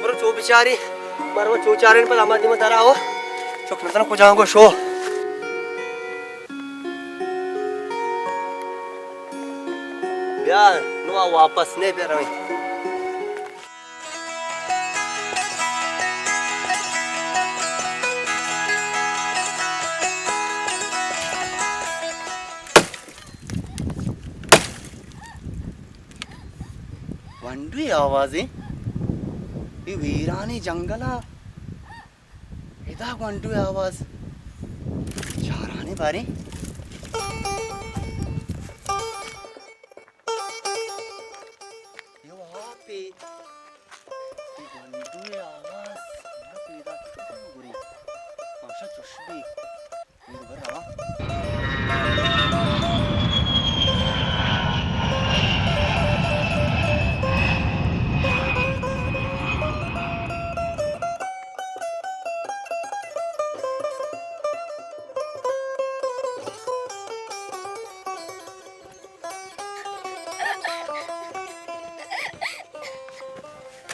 برو چو بچاری، مرو چو چارین پر ہما دیما درا ہو۔ چک مثلا کجا گو شو۔ بیا، نو آ واپس نے بیا رویں۔ گونڈوے آوازے؟ اے ویرانیں جنگل ءَ ادا گونڈوے آواز؟ چارانے باریں۔ یو آپے، اے گونڈوے آواز پیدا کتگ گڑے۔ ماشا چش بی۔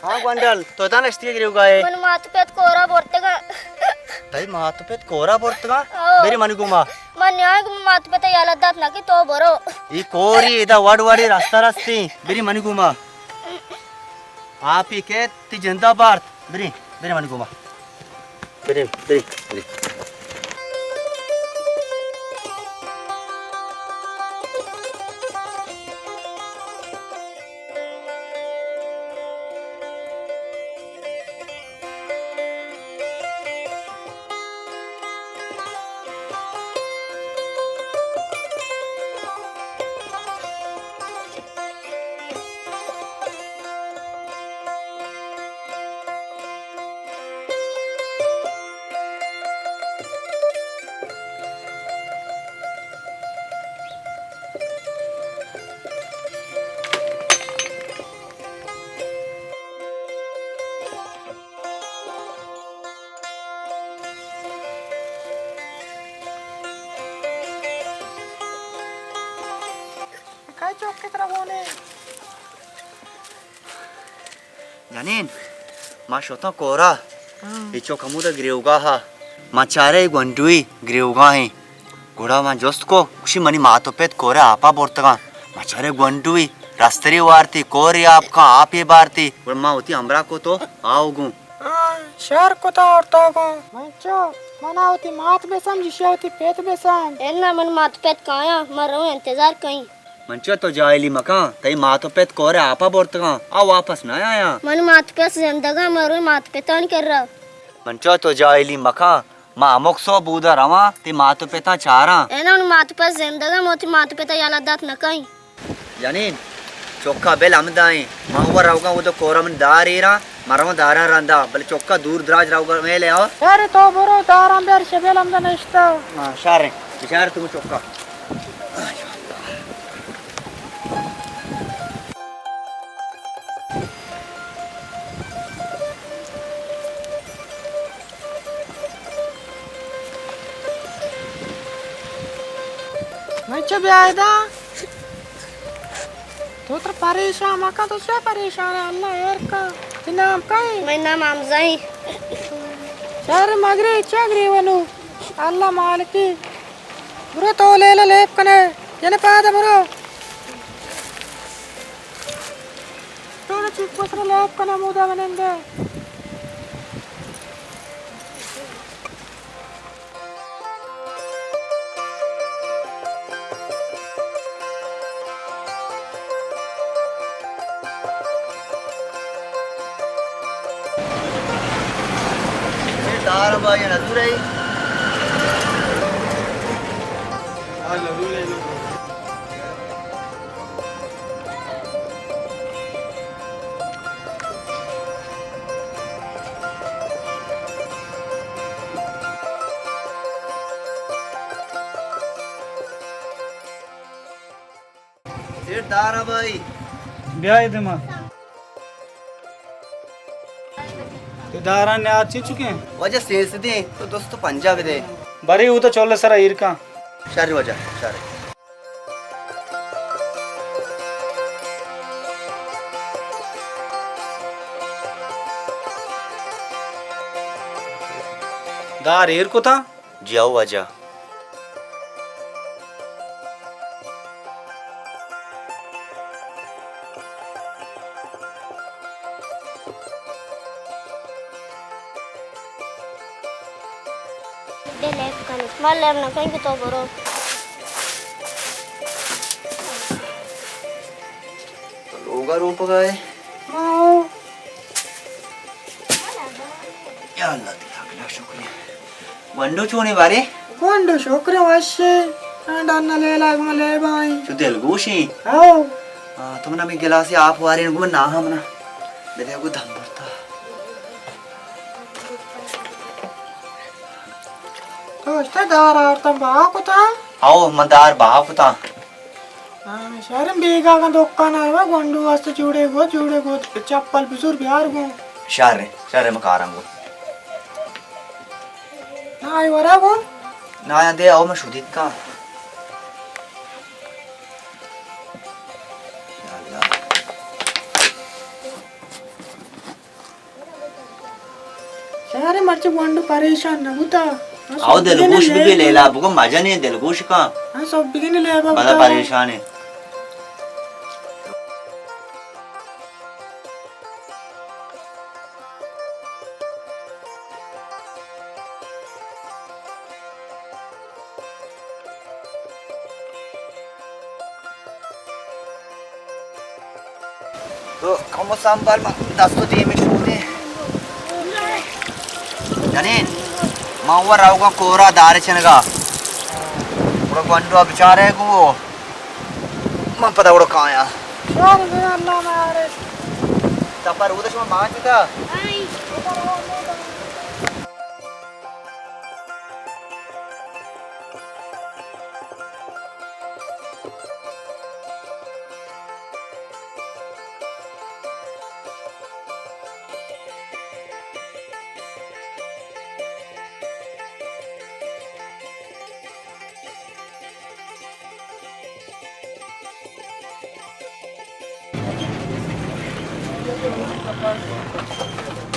ہاں گونڈل، تو ادا نشتگے گریوگا ئے؟ من مات پت کورا برتگاں۔ تئی مات پت کورا برتگاں؟ او۔ بری منی گوما۔ من نیاں گوں مات پت یلہ دات نہ کہ تو برو۔ ای کوری ادا وڑ وڑی رستہ رستی۔ بری منی گوما۔ آپی کیت تی جندا بارت۔ بری، بری منی گوما۔ بریم، بریم، بریم۔ کئی چوک ءَ ترا گون ئے؟ جنین، ما شتاں کورا۔ ہاں۔ اے چوک ہمودا گریوگاہ ءَ۔ ما چارے گونڈوی گریوگاہ ایں۔ گڑا ما جست کو، گوشی منی مات و پت کورے آپا برتگاں۔ ما چارے گونڈوی رستری وارتی، کورے آپ کن، آپے بارتی۔ گڑا ما وتی ہمراہ کو تو آؤ گوں۔ ہاں، شر کتا اور تو گوں۔ من چو، منا وتی مات بسمجھ، ایشی وتی پت بسمجھ۔ انا من مات پت کایاں، من رو انتظار کئیں۔ من چو تو جاہلی مکن، تئی مات و پت کورے آپا برتگاں، آ واپس نہ آیاں۔ من مات پت زندگاں، من روی مات پتانی کرا۔ من چو تو جاہلی مکن، ما ہمک سو بودا رواں، تئی مات و پتاں چاراں۔ اے نہ من مات پت زندگاں، من وتی مات پتا یلہ دات نہ کئیں۔ جنین، چکا بل ہمدائیں، ما ہوا روگاں، وہ تو کورا من دار ایراں، ما رواں داراں رندا، بلے چکا دور دراج روگا میلے ہو۔ ارے تو برو داراں بیار، شبیل ہمدا نشتا۔ ہاں، شاریں، بچار تو چکا۔ من چہ بیا ادا۔ تو ترا پریشان مکن، تو چہ پریشان ئے؟ اللہ ایر کن۔ تئی نام کئے؟ منی نام حمزہ ایں۔ شر مگرے، چہ گریونو؟ اللہ مالکی۔ برو تو لیلا لیب کنے، یعنی پادا برو۔ تو چیک پسر لیب کنے مودا بنندے۔ دار بھائی نزور ہے۔ سیٹھ دار بھائی۔ بیا اے دما۔ تو داران نیاد چی چکیں؟ واجہ سیسدیں، تو دوست پنجاہ بدے۔ بری او تو چول سرا ایر کن۔ شر واجہ، شر۔ دار ایر کتاں؟ جی آؤ واجہ۔ دے لیب کن۔ ما لیب نہ کن کہ تو برو۔ تو لوگا روپگا ئے؟ ہاں۔ یا اللہ، تئی لاکھ لاکھ شکریہ۔ گونڈو چونے بارے؟ گونڈو شکر وشے۔ ہاں، ڈن لیلا گم لیبائیں۔ چو دلگوشیں؟ ہاں۔ ہاں، تو منا ہمے گلاسے آپ وارین گم نہ ہم نا۔ بدے گو دم برتا۔ تو اشتے دار آرتم بہا کتا؟ ہاؤ، من دار بہا کتا۔ ہاں، شریں بیگاہ کن دکان آئے وا، گونڈو واسطے جوڑے گو، جوڑے گو، چپل بزور بیار گو۔ شریں، شریں، من کاراں گو۔ نا، آئی ورا گو۔ نا، آیا دے، آؤ، من شدید کاں۔ یا اللہ۔ شہر مرچی گونڈو پریشان نہ بوتا۔ آؤ دلگوش ببی لیلا، بگو مجنے دلگوش کن۔ ہاں، سب بگن لیبا بلا بوتا۔ پریشان ہے۔ تو کمو سنبھال، من دست و دیمے شودیں۔ جنین، من و روگاں کورا دار چنگا۔ گڑا گونڈو بچارے گو۔ من پدا گڑا کایاں۔ شر بہ اللہ مارے۔ تپر اود شما مان جتا۔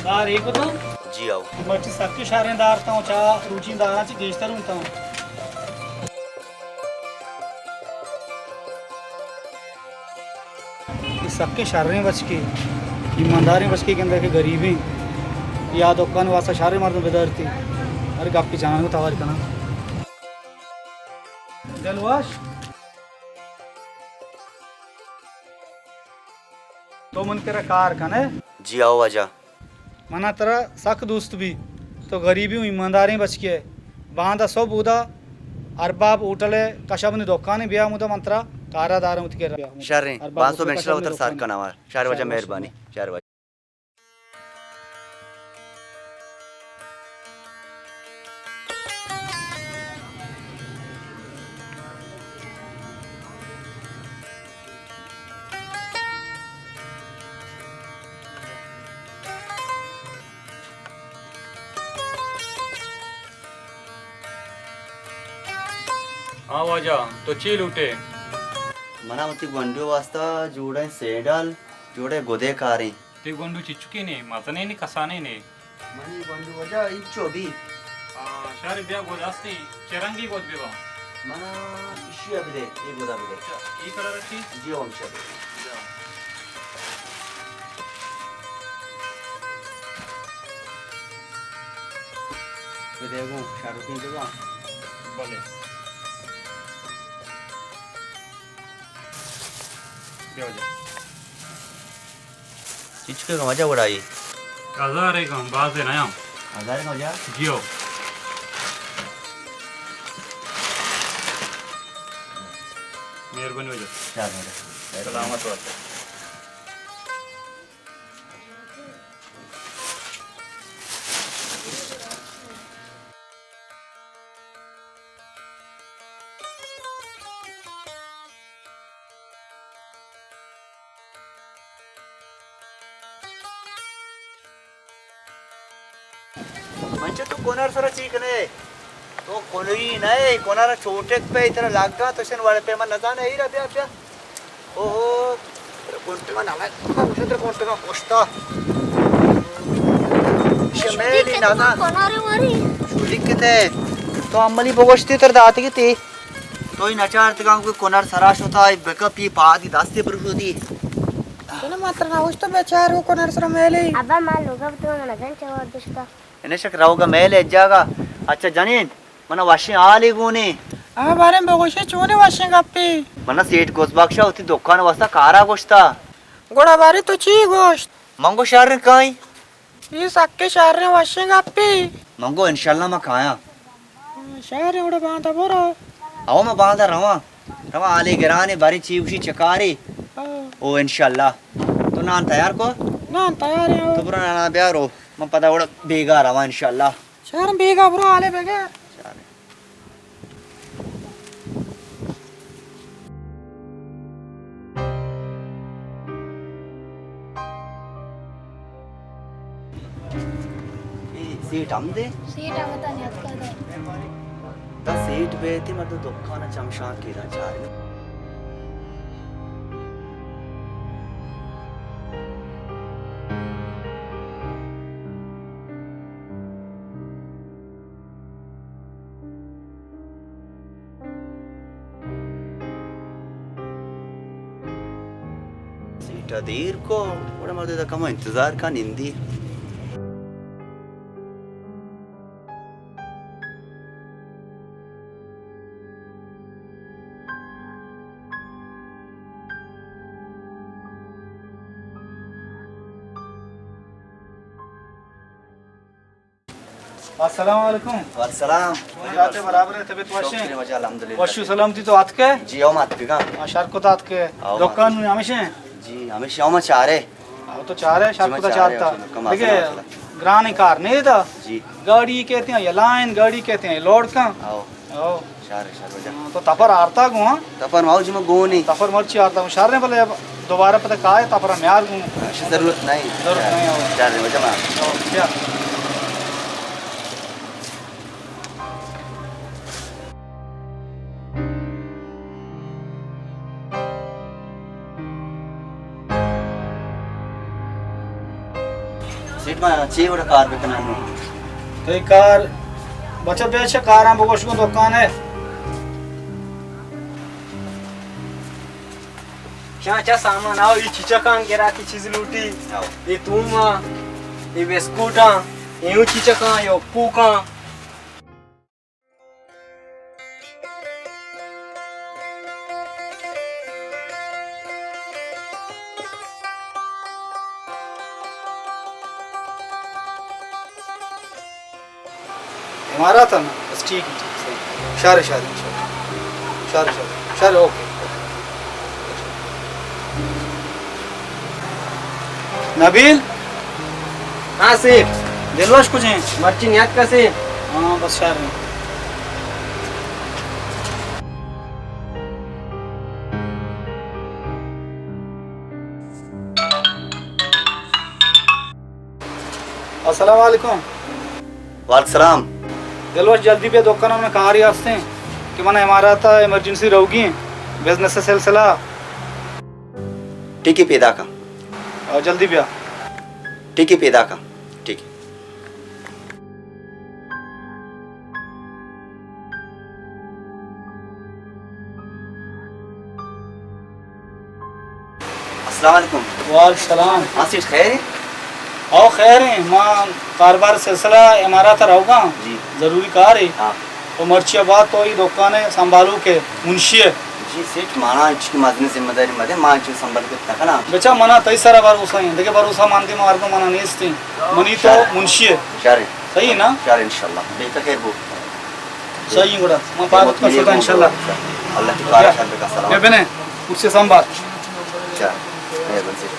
دار ایک تو؟ جی آؤ۔ مرچی سکیں شریں دار تاں، چا روچیں داراں چی گیشتر ہوں تاں۔ اے سکیں شریں بچکے، ایمانداریں بچکے، گندے کہ غریبیں۔ یا دکان واسطہ شریں مردم بدارتی۔ ارے گپ کی جنان کو توار کنا۔ دلواش۔ تو من کرا کار کنے؟ جی آؤ واجہ۔ منا ترا سک دوست بی۔ تو غریبی و ایمانداریں بچکے ئے۔ باندا صبح اودا ارباب ہوٹل ءِ کشا بندی دکانے، بیا ہمودا من ترا کارا داراں وتی کرا۔ شریں، ارباب باندا صبح ہوٹل انشاءاللہ کشا بندی وتر سر دکانے۔ کناں۔ شر واجہ، مہربانی۔ شر واجہ۔ ہاں واجہ، تو چی لوٹے؟ منا وتی گونڈو واسطہ جوڑیں سینڈل، جوڑے گدے کاریں۔ تئی گونڈو چچکے نے، مزنے نے، کسانے نے؟ منی گونڈو واجہ انچو بی۔ آ، شر بیا گد ہستی، چہ رنگی گد ببا؟ منا اشیا بدے، اے گدا بدے۔ اچھا، اے کلر اچھی؟ جی، ہو ہمشہ بدے۔ جا۔ بدے گوں، شر رکیں ببا۔ بلے۔ بیا واجہ۔ چچکے کم واجہ وڑائی؟ ہزار کم، بازے نیاں۔ ہزار کم واجہ؟ جیو۔ مہربانی واجہ۔ چار واجہ۔ سلامت واجہ۔ من چہ تو کنر سرا چی کنے؟ تو کنری نہ ئے، کنر چوٹک پہ ترا لگا، تو شن وڑ پہ من نزانے، ایرا بیا، بیا۔ اوہو، ترا کنٹگا نہ لگ، من گوشاں ترا کنٹگا کشتا۔ شمیلی نزان۔ کنر وری۔ دکتے، تو عملی بگوشتی تر داتی تی. تو ای نچارتگاں کہ کنر سرا شتا، ای بکپی پادی دستی پرشودی. چنو ماتر نہ گوشت بیچار و کنر سرا میلی. ابا ما لوگا تو من ازن چوار دشتا. انشک روگا میل اجاگا. اچھا جنین، منا وشیں حالے گونے. ہمے باریں بگوشے چونے وشیں گپے. منا سیٹھ گوس بخشا وتی دکان واسطہ کارا گوشتا. گڑا باریں تو چی گوشت؟ من گو شر کائیں. اے سکیں شریں وشیں گپے. من گو انشاءاللہ ما کایاں. شریں گڑا باندا برو. او ما باندا رواں. رواں حالے گرانے باریں چی گوشی چکارے. ہاں. او انشاءاللہ. تو نان تیار کو؟ نان تیار ہے. تو برو نانا بیارو. من پدا وڑ بیگا رواں انشاءاللہ. شر بیگا برو حالے بگر. اے سیٹ ہم دے؟ سیٹ ہم وتا نیاتکا دے. دا سیٹ بیتی مردو دکان چمشان کی دا چاری. سیٹا دیر کو، گڑا مردے دا کمو انتظار کا نندی. السلام علیکم. وعلیکم السلام. آتے برابر ہے، طبیعت وش ہے؟ شکر واجہ، الحمدللہ. وشو سلامتی تو آتکے؟ جی، ہم آتکگاں. ہاں، شر کت آتکے. آؤ، دکان میں ہمیشہ ہیں؟ جی، ہمیشہ ہم چارے. آؤ تو چارے، شر جی، میں کتا چارے، چارتا. اور کم دیکھے، آسان مسئلہ. گرانی کار نہیں تھا. جی. گاڑی کہتے ہیں یا لائن، گاڑی کہتے ہیں لوڈ کا. آؤ. او. شر، شر واجہ. ہاں، تو تپر آرتا گو، ہاں؟ تپر ماو جی، ما گو نہیں. تپر مرچی آرتا گو. شر نے بلے اب دوبارہ پتہ کائے تپر ہم یار گو. ہاں، ضرورت نہیں. ضرورت نہیں ہو. شر واجہ ما. او، کیا؟ سیٹ ما چی وڑا کار بکناں؟ تئی کار بچہ بیچ کاراں بگوش گوں دکان ہے. چا چا سامان آؤ، ای چیچکاں گرا کی چیز لوٹی. آؤ. ای توما، ای بسکوٹاں، ایو چیچکاں، یو پوکاں. امارات ہے نا؟ بس ٹھیک ہے، ٹھیک ہے، صحیح. شر، شر، شر. شر، شر، شر، اوکے. نبیل؟ ہاں سیٹھ. دلوش کجیں؟ مرچی نیاتکا سیٹھ. ہاں، بس شر ہیں. السلام علیکم. وعلیکم السلام. دلوش، جلدی بیا، دکان میں کاری ہستیں کہ من امارات ایمرجنسی روگی ہیں، بزنس سلسلہ. ٹھیک ہے، پیدا کن. آؤ، جلدی بیا. ٹھیک ہے، پیدا کن. ٹھیک ہے. السلام علیکم. وعلیکم السلام. ہاں سیٹھ، خیر ہے؟ او خیر ہیں، ما کاروبار سلسلہ امارات روگا. جی. ضروری کار ہے. ہاں. تو مرچی بعد تو یہ دکان ہے سنبھالو کے منشی ہے. جی سیٹھ، مانا اچ کی مزنی ذمہ داری مدے، ما اچ سنبھال کے تکنا. بچا، منا تئی سرا بھروسہ ہیں، دیکھے بھروسہ ماندے مار کو منا نیستے. منی تو شر. منشی ہے. شر. صحیح ہے نا؟ شر انشاءاللہ. بے فکر بو. صحیح گڑا. ما بات کا سوتا انشاءاللہ. اللہ کی بارش ہر بکا سلام. میں بنے، اس سے سنبھال. شر. اے بنسی.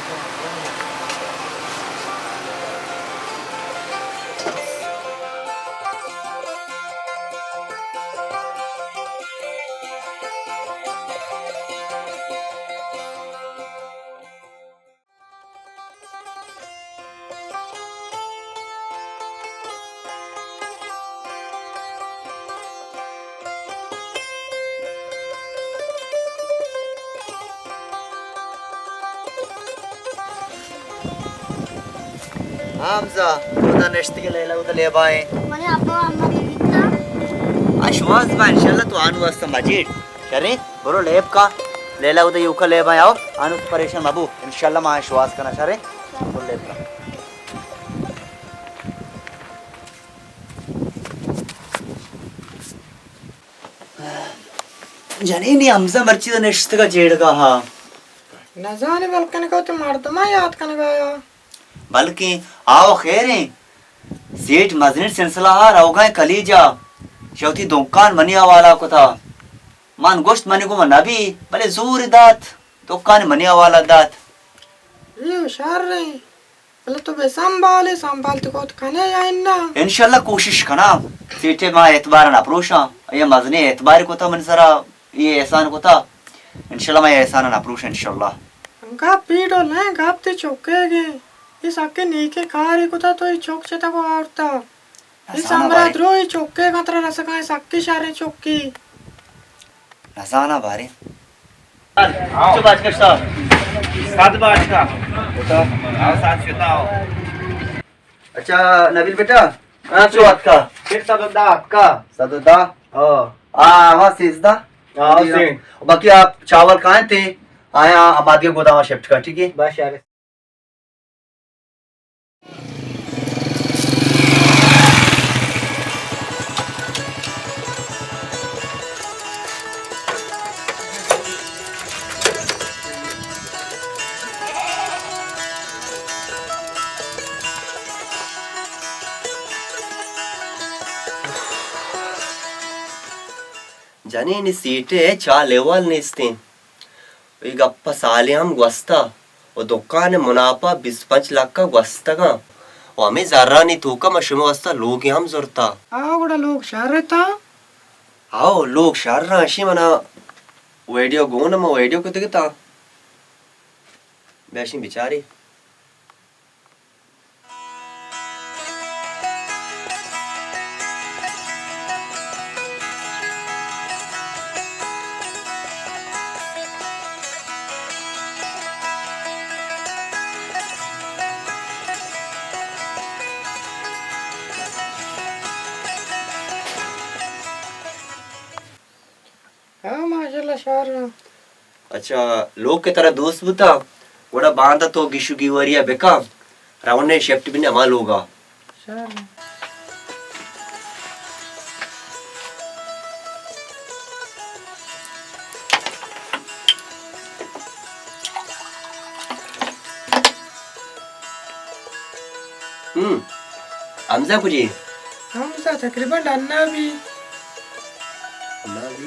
حمزہ، اودا نشتگے لیلا، اودا لیبائیں. منی ابا اما دیدی. شواز با، انشاءاللہ تو آنو است مجید۔ شریں، برو لیب کا۔ لیلا ادا یوکا لیب آیا، آنو پریشان مبو۔ انشاءاللہ ما شواز کنا شریں۔ برو لیب کا۔ جنینی حمزہ مرچی دا نشتگا جیڑگا ہا۔ نزانے بلکن کو تو مردماں یاد کنگا یا۔ بلکیں آو خیریں۔ سیٹ مزنیں سلسلہ ہا روگا کلیجا۔ شوتی دکان منی حوالہ کتا۔ من گوشت منی گوما نبی، بلے زور دات۔ دکان منی حوالہ دات۔ اے ہوشیار رہے۔ بلے تو بے سنبھالے، سنبھال تو کوت کنے یا انا؟ انشاءاللہ کوشش کنا۔ سیٹھے ما اعتبار نہ پروشاں۔ اے مزنیں اعتبار کتا من سرا، اے احسان کتا۔ انشاءاللہ ما احسان نہ پروشاں انشاءاللہ۔ گپ پیڑو لیں، گپ تے چوکے گے۔ اے سکے نیکے کارے کتا تو اے چوک چتا کو آورتا۔ اے سامرا دروئی چوکے گترا رسگا سکے شریں چوکی۔ نزاناں باریں۔ چو باچکا شتا؟ سد باچکا۔ آو سد شتا آو۔ اچھا نبیل بیٹا، ہاں، چو اتکا؟ پھر سد و دہ اتکا۔ سد و دہ؟ ہاں۔ آ، ہاں، سیزدہ۔ ہاں، جی، سیزدہ۔ باقی آپ چاول کھائیں تھے، آیا ہمادگے گودام شفٹ کا، ٹھیک ہے؟ بس یار۔ جنین سیٹے چال احوال نیستیں۔ اے گپ ءَ سالے ہم گوستہ و دکان ءِ مناپا بیست پنچ لکھ ءَ گوستگاں و ہمے زرانی توکا ما شمے واستا لوگے ہم زرتا۔ آ گڑا لوگ شر اتاں؟ ہاو، لوگ شر اں، اشی منا ویڈیو گون، ما ویڈیو کتگ اتاں۔ بیا اشی بچاری۔ ہاں، ماشاءاللہ، شر۔ اچھا، لوگ کہ ترا دوست بوتا، گڑا باندا تو گیشو گیواریا بکا، رونیں شفٹ بنے ہما لوگا۔ شر۔ ہم۔ حمزہ کجے؟ حمزہ تقریباً ڈنا بی۔ ڈنا بی۔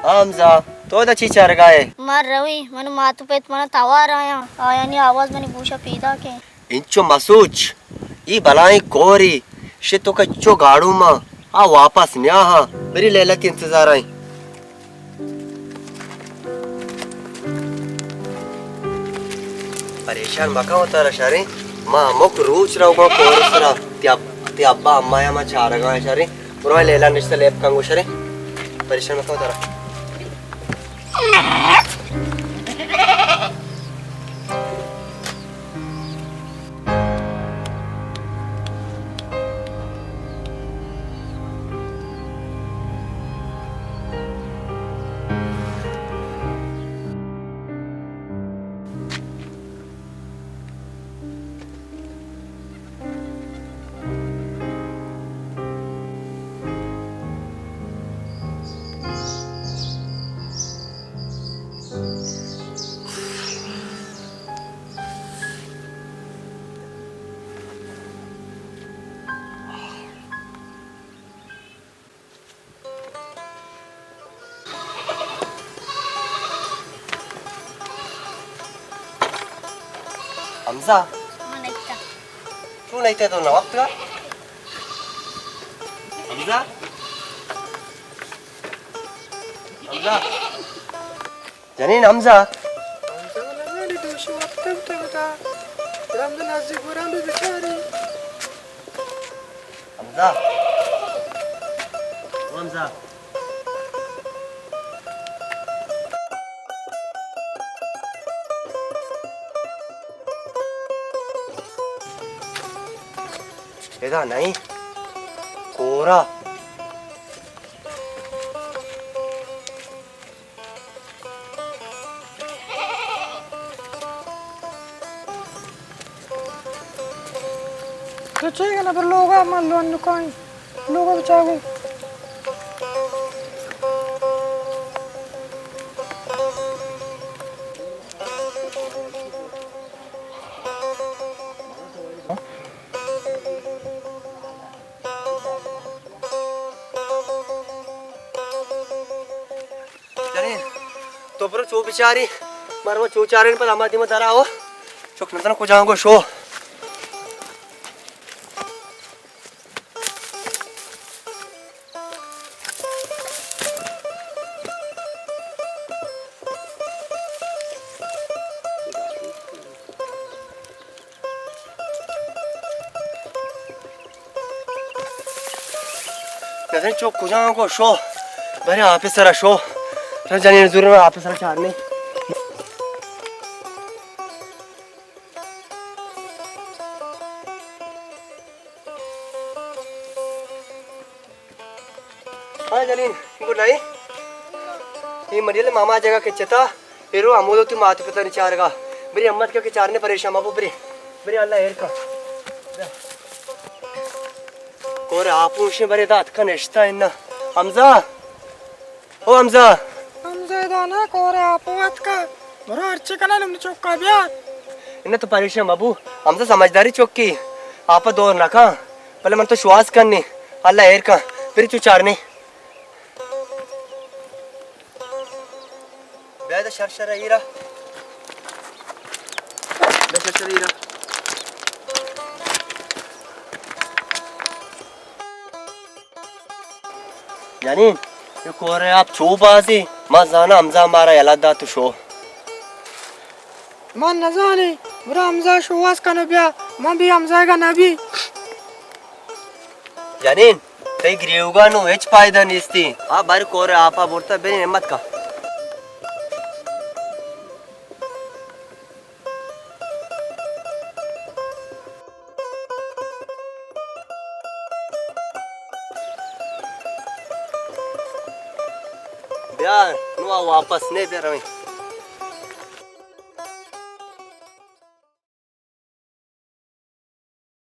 ہاں حمزہ، تو ادا چی چارگا ئے؟ من روی، من مات و پت من توار آیاں، آیانی آواز منی گوشا پیداک ایں۔ انچو مسوچ، ای بلائیں کوری، شے تو کہ چو گاڑو ما، آ واپس نیا ہاں، بری لیلا تی انتظار آئیں۔ پریشان مکن وتارا شریں، ما ہمک روچ روگاں کور سرا، تی اب-، تی ابا امایا ما چارگاں شریں، برو لیلا نشتہ لیب کنگو شریں، پریشان مکن وتارا۔ حمزہ؟ ہاں، نئیتا۔ چون نئیتا تو نہ وقت کا؟ حمزہ؟ حمزہ؟ جنین حمزہ۔ حمزہ نہ، دوشی وقت بوتگ اتا۔ گڑا حمزہ نزدیک وران بی بچاری۔ حمزہ۔ او حمزہ۔ ادا نہیں۔ کورا۔ تو چے کنا پر لوگا من لون دکائیں۔ لوگا بچاگو۔ جنین، تو برو چو بچاری، مارو چو چارین پر ہما دیما درا ہو۔ چک نزاناں کجا گو شو۔ نزاناں چو کجا گو شو، برے آپ سرا شو۔ تو جنین زور آپ سرا چارنے۔ ہاں جنین، گڈ نائیں؟ اے منی ماما جگہ کچ اتا، ایرو ہمودو تی مات پتا نی چارگا۔ بری ہمت کیا کہ چارنے پریشان مبو، بری۔ بری اللہ ہیر کا۔ کور آپوشیں بری دات کا نشتا انا۔ حمزہ! او حمزہ! حمزہ دانا کور آپو اتکا۔ برو ہرچی کنا نم چوکا بیار۔ انہ تو پریشان مبو۔ حمزہ سمجھداری چوکی۔ آپا دور نکا۔ بلے من تو شواز کنی۔ اللہ ہیر کا۔ پھر چو چارنے۔ بیا دا شر شر ایرا۔ بیا شر شر ایرا۔ یعنی، یہ کورے آپ چو بازی، ما زانا حمزہ مارا یلہ دا تو شو۔ من نزانی، برو حمزہ شوہاز کنو بیا، من بھی حمزہ گا نبی۔ جنین، تئی گریوگا نو ہچ فائدہ نیستی۔ آ بر کور آپا برتا، بری ہمت کا۔ بیا، نو آ واپس نے بیا رویں۔